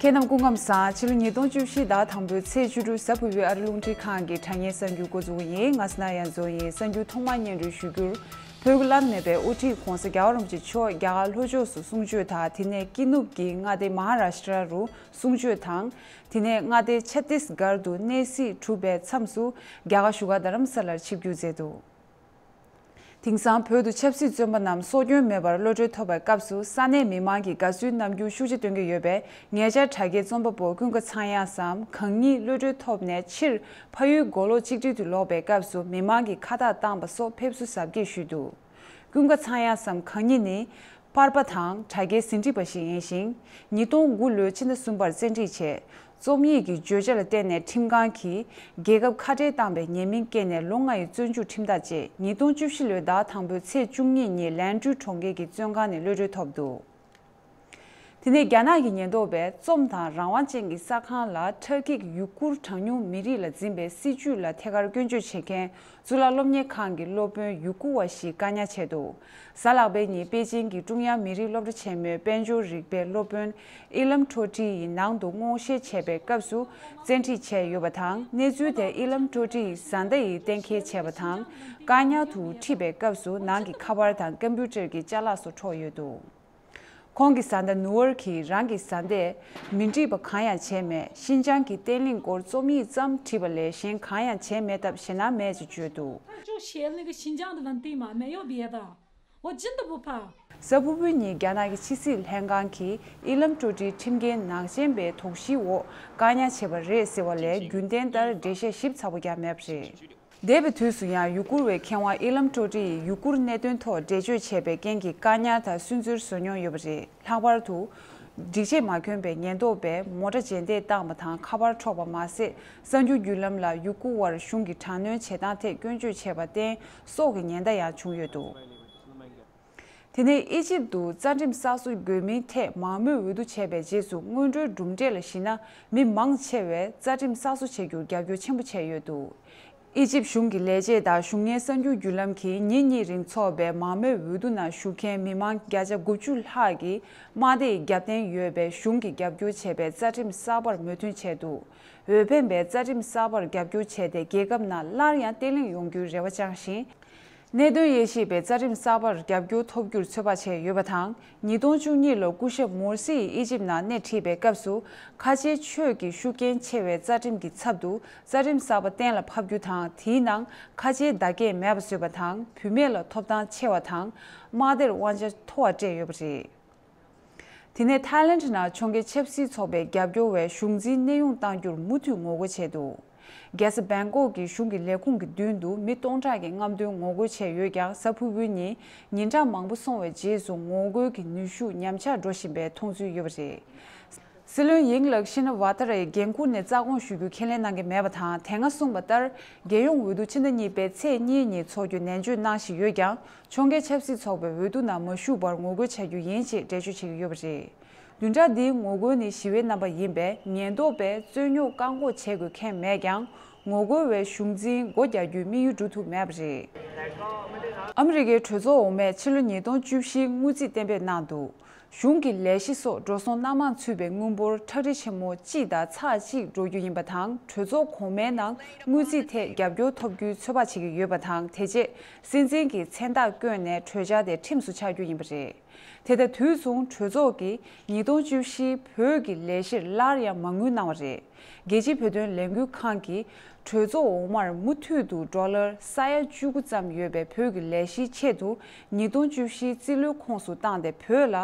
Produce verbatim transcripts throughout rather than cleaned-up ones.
ཁྱེད་རྣམས་སྐུ་ཁམས་བཟང་། ཕྱི་ལོ་ཉིས་སྟོང་བཅུ་བཞི་ཟླ་དང་པོའི་ཚེས་བཅུ་དྲུག་གཟའ་ཕུར་བུའི་ཨ་རི་རླུང་འཕྲིན་ཁང་གི་དྲ་བརྙན་གསར་འགྱུར་འགོ་འཛུགས་ཡིན། ང་སྣ་ཡ་མཛོ་ཡིན། གསར་འགྱུར་ཐོག་མར་སྙན་སྒྲོན་ཞུ་རྒྱུར། བོད་ཀྱི་བླ་ན་མེད་པའི་དབུ་ཁྲིད་༸གོང་ས་༸རྒྱལ་བ་རིན་པོ་ཆེ་མཆོག་རྒྱ་གར་ལྷོ་ཕྱོགས་སུ་གསུང་ཆོས་དང་། དེ་ནས་ཀི་ནུབ་ཀྱི་མངའ་སྡེ་མ་ཧ་ར་ཤི་ཏྲ་རུ་གསུང་ཆོས་དང་། དེ་ནས་མངའ་སྡེ་ཆ་ཏིས་གྷར་དུ་གནས་གཟིགས་གྲུབ་པའི་མཚམས་སུ། རྒྱ་གར་བཞུགས་སྒར་རྡ་རམ་ས་ལར་ཆིབས་བསྒྱུར་མཛད་འདུག་དེང་སང་བོད་དུ་ཆབ་སྲིད་བཙོན་པ་རྣམས་སྲོག་སྐྱོན་མེད་པར་གློད་གྲོལ་ཐོབ་པའི་སྐབས་སུ། ས་གནས་མི་མང་གིས་དགའ་བསུའི་རྣམ་འགྱུར་ཤུགས་ཆེ་སྟོན་གྱི་ཡོད་པས། ཉེ་ཆར་དྲ་རྒྱའི་རྩོམ་པ་པོ་ཀུན་དགའ་ཚངས་དབྱངས་སམ་གང་ཉིད་གློད་གྲོལ་ཐོབ་ནས་ཕྱིར་ཕ་ཡུལ་མགོ་ལོག་གཅིག་སྒྲིལ་དུ་ལོག་པའི་སྐབས་སུ། མི་མང་གིས་ཁ་བཏགས་བཏང་པ་སོགས་ཕེབས་བསུ་གཟབ་རྒྱས་ཞུས་འདུག་ཀུན་དགའ་ཚངས་དབྱངས་སམ་གང་ཉིད་ནི། པར་པ་དང་དྲ་རྒྱའི་ཟིན་བྲིས་པ་ཞིག་ཡིན་ཞིང་། ཉིས་སྟོང་དགུ་ལོའི་ཕྱི་ཟླ་གསུམ་པར་བཙན་ཁྲིད་བྱས། རྩོམ་ཡིག་གི་བརྗོད་བྱ་ལ་བརྟེན་ནས་ཁྲིམས་ཁང་གིས་རྒྱལ་ཁབ་ཁ་བྲལ་བཏང་པའི་ཉེས་མིང་བཀལ་ནས་ལོ་ལྔ་ཡི་བཙོན་འཇུག་ཁྲིམས་ཐག་བཅད། ཉིས་སྟོང་བཅུ་བཞི་ལོའི་ཟླ་དང་པོའི་ཚེས་བཅུ་གཉིས་ཉིན་ལན་ཀྲུའུ་གྲོང་ཁྱེར་གྱི་བཙོན་ཁང་ནས་གློད་གྲོལ་ཐོབ་འདུག་དེ་ནས་རྒྱ་ནག་གི་ཉེན་རྟོག་པས་རྩོམ་དང་རང་དབང་ཅན་གྱི་གསར་ཁང་ལ་ཊར་ཀིག་ཡུ་གུར་གྲངས་ཉུང་མི་རིགས་ལ་འཛིན་པའི་སྲིད་བྱུས་ལ་ཐད་ཀར་སྐྱོན་བརྗོད་བྱེད་མཁན། གཙུག་ལག་སློབ་གཉེར་ཁང་གི་སློབ་དཔོན་ཡུ་གུར་བ་ཞིག་བཀག་ཉར་བྱས་འདུག་གཟའ་ལྷག་པའི་ཉིན་པེ་ཅིང་གི་ཀྲུང་དབྱང་མི་རིགས་སློབ་གྲྭ་ཆེན་མོའི་དཔལ་འབྱོར་རིག་པའི་སློབ་དཔོན་ཨི་ལམ་ཀྲོ་ཀྲི་ཡི་ནང་དུ་སྔོག་བཤེར་བྱས་པའི་སྐབས་སུ་བཙན་ཁྲིད་བྱས་ཡོད་པ་དང་། གནས་ཚུལ་དེ་ཨི་ལམ་ཀྲོ་ཀྲི་ཡི་བཟའ་ཟླ་ཡིས་གཏན་འཁེལ་བྱས་པ་དང་། བཀག་ཉར་དུ་ཁྲིད་པའི་སྐབས་སུ་ནང་གི་ཁ་པར་དང་ཀམ་པུ་ཊར་གྱི་ཅ་ལག་སོགས་འཕྲོག་ཡོད་འདུག་ཁོང་གི་བཟའ་ཟླ་ནུ་ཝར་གྱིས་རང་གི་བཟའ་ཟླས་མི་འགྲིག་པ་གང་ཡང་བྱས་མེད། ཤིན་ཅང་གི་བརྟན་ལྷིང་སྐོར་རྩོམ་ཡིག་ཙམ་བྲིས་པ་ལས་གཞན་གང་ཡང་བྱས་མེད་སྟབས་ཞེད་སྣང་མེད་ཅེས་བརྗོད་འདུག 他就写那个新疆的问题嘛，没有别的。我真的不怕。 གཟའ་ཕུར་བུའི་ཉིན་རྒྱ་ནག་གི་ཕྱི་སྲིད་ལྷན་ཁང་གིས་ཨི་ལམ་ཀྲོ་ཀྲི་ཁྲིམས་འགལ་ནག་ཅན་པའི་དོགས་གཞིའི་འོག་བཀག་ཉར་བྱས་པ་རེད་ཟེར་བ་ལས། རྒྱུན་ལྡན་ལྟར་འགྲེལ་བཤད་ཞིབ་ཚགས་པོ་བརྒྱབ་མེད་པ་རེད། འདས་པའི་དུས་སུ་ཡང་ཡུ་གུར་བའི་མཁས་དབང་ཨི་ལམ་ཀྲོ་ཀྲི་ཡིས་ཡུ་གུར་གནད་དོན་ཐོག་འགྲེལ་བརྗོད་བྱས་པའི་རྐྱེན་གྱིས་བཀག་ཉར་དང་སུན་གཙེར་བཟོ་མྱོང་ཡོད་པ་རེད། ལྷག་པར་དུ། སྒྲིག་ཆས་མ་གྱོན་པའི་ཉེན་རྟོག་པས་མོ་ཊ་རྗེས་འདེད་བཏང་བ་དང་ཁ་པར་འཕྲོག་པ་མ་ཟད། གསར་འགྱུར་བརྒྱུད་ལམ་ལ་ཡུ་གུར་བར་གཞུང་གིས་དྲག་གནོན་བྱེད་སྟངས་ཐད་སྐྱོན་བརྗོད་བྱས་པར་བརྟེན་སྲོག་གི་ཉེན་བརྡ་ཡང་བྱུང་ཡོད་འདུག་དེ་ནས་ཨི་ཇིབ་ཏུ་རྩ་ཁྲིམས་གསར་བཟོ་དགོས་མིན་ཐད་མང་མོས་འོས་བསྡུ་བྱས་པའི་རྗེས་སུ། སྔོན་འགྲོའི་གྲུབ་འབྲས་ལ་གཞིགས་ན། མི་མང་ཆེ་བས་རྩ་ཁྲིམས་གསར་བཟོ་བྱེད་རྒྱུར་རྒྱབ་སྐྱོར་ཆེན་པོ་བྱས་ཡོད་འདུག་ཨི་ཇིབ་གཞུང་གི་ལས་བྱེད་དང་གཞུང་གཉེར་གསར་འགྱུར་བརྒྱུད་ལམ་གྱིས་ཉིན་གཉིས་རིང་འཚོགས་པའི་མང་མོས་འོས་བསྡུ་ནང་ཞུགས་མཁན་མི་མང་བརྒྱ་ཆ་དགུ་བཅུ་ལྷག་གིས་དམག་སྡེ་ཡི་རྒྱབ་རྟེན་ཡོད་པའི་གཞུང་གིས་རྒྱབ་སྐྱོར་བྱས་པའི་རྩ་ཁྲིམས་གསར་པར་མོས་མཐུན་བྱས་འདུག་འོས་འཕེན་པས་རྩ་ཁྲིམས་གསར་པར་རྒྱབ་སྐྱོར་བྱས་ཏེ། རྒྱལ་ཁབ་ནང་སླར་ཡང་བརྟན་ལྷིང་ཡོང་རྒྱུའི་རེ་བ་བཅངས་ཤིང་། གནད་དོན་དབྱེ་ཞིབ་པས་རྩ་ཁྲིམས་གསར་པར་རྒྱབ་སྐྱོར་ཐོབ་རྒྱུར་ཚོད་དཔག་བྱས་ཡོད་པ་དང་། ཉིས་སྟོང་བཅུ་གཉིས་ལོར་སྐུ་ཞབས་མོར་སི་ཡིས་ཨི་ཇིབ་ནང་སྣེ་ཁྲིད་པའི་སྐབས་སུ། ཁ་ཆེའི་ཆོས་ཀྱི་ཤུགས་རྐྱེན་ཆེ་བའི་རྩ་ཁྲིམས་ཀྱི་ཚབ་ཏུ་རྩ་ཁྲིམས་གསར་པ་གཏན་ལ་ཕབ་རྒྱུ་དང་། དེའི་ནང་ཁ་ཆེའི་བརྡ་སྐད་མེད་པ་བཟོས་པ་དང་། བུད་མེད་ལ་ཐོབ་ཐང་ཆེ་བ་དང་། དམག་སྡེར་དབང་ཆ་མཐོ་བ་སྤྲད་ཡོད་པ་རེད། དེ་ནས་ཐའི་ལེནྜ་ནང་ཕྱོགས་འགལ་ཆབ་སྲིད་ཚོགས་པས་རྒྱབ་སྐྱོར་བས་གཞུང་འཛིན་གནས་དབྱུང་གཏང་རྒྱུར་མུ་མཐུད་ངོ་རྒོལ་བྱས་འདུག་རྒྱལ་ས་བེང་ཀོག་གི་གཞུང་གི་ལས་ཁུངས་ཀྱི་མདུན་དུ་མི་སྟོང་ཕྲག་གི་རྔམ་སྟོན་ངོ་རྒོལ་བྱས་ཡོད་ཀྱང་། གཟའ་ཕུར་བུའི་ཉིན་ཉིན་གྲངས་མང་པོ་སོང་བའི་རྗེས་སུ་ངོ་རྒོལ་གྱི་ནུས་ཤུགས་ཉམས་ཆག་འགྲོ་བཞིན་པའི་མཐོང་ཚུལ་ཡོད་པ་རེད། སྲིད་བློན་ཡིང་ལག་ཤི་ན་ཝ་ཏར་ཡི་འགན་འཁུར་ནས་རྩ་དགོངས་ཞུ་རྒྱུ་ཁས་ལེན་གནང་གི་མེད་པ་དང་། དེ་སྔ་གསུངས་པ་ལྟར། རྒྱལ་ཡོངས་འོས་བསྡུ་ཕྱི་ཟླ་གཉིས་པའི་ཚེས་གཉིས་ཉིན་འཚོགས་རྒྱུ་ནན་བརྗོད་གནང་བཞིན་ཡོད་ཀྱང་། ཕྱོགས་འགལ་ཆབ་སྲིད་ཚོགས་པའི་འོས་བསྡུ་ནང་མ་ཞུགས་པར་ངོ་རྒོལ་བྱ་རྒྱུ་ཡིན་ཞེས་འགྲེལ་བརྗོད་བྱེད་ཀྱི་ཡོད་པ་རེད། བདུན་ཕྲག་འདིའི་ངོ་རྒོལ་ནི་ཞི་བའི་རྣམ་པ་ཡིན་པས། ཉེན་རྟོག་པས་རྩོད་རྙོག་བཀག་འགོག་བྱེད་དགོས་མཁན་མེད་ཀྱང་། ངོ་རྒོལ་བས་གཞུང་འཛིན་སྒོ་རྒྱག་རྒྱུའི་དམིགས་ཡུལ་འགྲུབ་ཐུབ་མེད་པ་རེད། ཨ་མི་རི་ཀའི་གྲོས་ཚོགས་འོག་མས་ཕྱི་ལོ་ཉིས་སྟོང་བཅུ་བཞིའི་དངུལ་རྩིས་གཏན་འབེབས་གནང་འདུག་གཞུང་གི་ལས་གཞི་སོགས་འགྲོ་སོང་སྣ་མང་ཚུད་པའི་དངུལ་འབོར་ཁྲག་ཁྲིག་ཆེན་མོ་གཅིག་དང་ཚེག་གཅིག་འགྲོ་རྒྱུ་ཡིན་པ་དང་། གྲོས་ཚོགས་གོང་མའི་ནང་དངུལ་རྩིས་ཐད་རྒྱབ་སྐྱོར་ཐོབ་རྒྱུའི་ཚོད་དཔག་བྱེད་ཀྱི་ཡོད་པ་དང་། དེ་རྗེས་སྲིད་འཛིན་གྱི་མཚན་རྟགས་བསྐྱོན་ནས་གྲོས་འཆར་དེ་ཁྲིམས་སུ་ཆགས་རྒྱུ་ཡིན་པ་རེད། དེ་ལྟར་དུས་མཚུངས་གྲོས་ཚོགས་ཀྱིས་ཉིས་སྟོང་བཅུ་བཞིའི་བོད་ཀྱི་ལས་གཞིར་སླར་ཡང་མ་དངུལ་གནང་བ་རེད། རྒྱལ་སྤྱིའི་བོད་དོན་ལས་འགུལ་ཁང་གིས་གྲོས་ཚོགས་འོག་མར་མུ་མཐུད་དུ་ཌོ་ལར་ས་ཡ་བཅུ་དགུ་ཙམ་ཡོད་པའི་བོད་ཀྱི་ལས་གཞིའི་ཆེད་དུ་ཉིས་སྟོང་བཅུ་བཞིའི་རྩིས་ལོའི་ཁོངས་སུ་བཏང་སྟེ། བོད་ལ་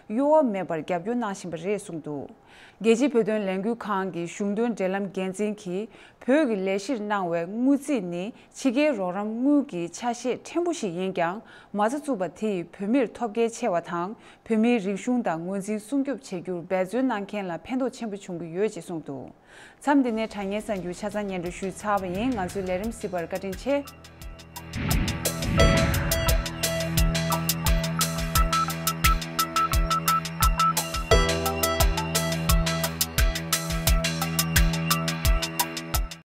གཡོ་བ་མེད་པར་རྒྱབ་སྐྱོར་གནང་བཞིན་པ་རེད་གསུངས་འདུག་རྒྱལ་སྤྱིའི་བོད་དོན་ལས་འགུལ་ཁང་གི་གཞུང་དོན་འབྲེལ་ལམ་འགན་འཛིན་གྱིས། བོད་ཀྱི་ལས་གཞིར་གནང་བའི་དངུལ་རྩིས་ནི་ཕྱི་རྒྱལ་རོགས་རམ་དངུལ་གྱི་ཆ་ཤས་ཕྲན་བུ་ཞིག་ཡིན་ཀྱང་། མ་རྩ་བཙུགས་པ་དེས་བོད་མིར་ཐོབ་འགན་ཆེ་བ་དང་། བོད་མིའི་རིག་གཞུང་དང་ངོས་འཛིན་སྲུང་སྐྱོབ་བྱེད་རྒྱུར་འབད་བརྩོན་གནང་མཁན་ལ་ཕན་ཐོགས་ཆེན་པོ་བྱུང་གི་ཡོད་ཅེས་གསུངས་འདུག་མཚམས་འདི་ནས་དྲ་བརྙན་གསར་འགྱུར་ཆ་ཚང་སྙན་སྒྲོན་ཞུས་ཚར་བ་ཡིན། ང་ཚོའི་ལས་རིམ་གཟིགས་པར་བཀའ་དྲིན་ཆེ།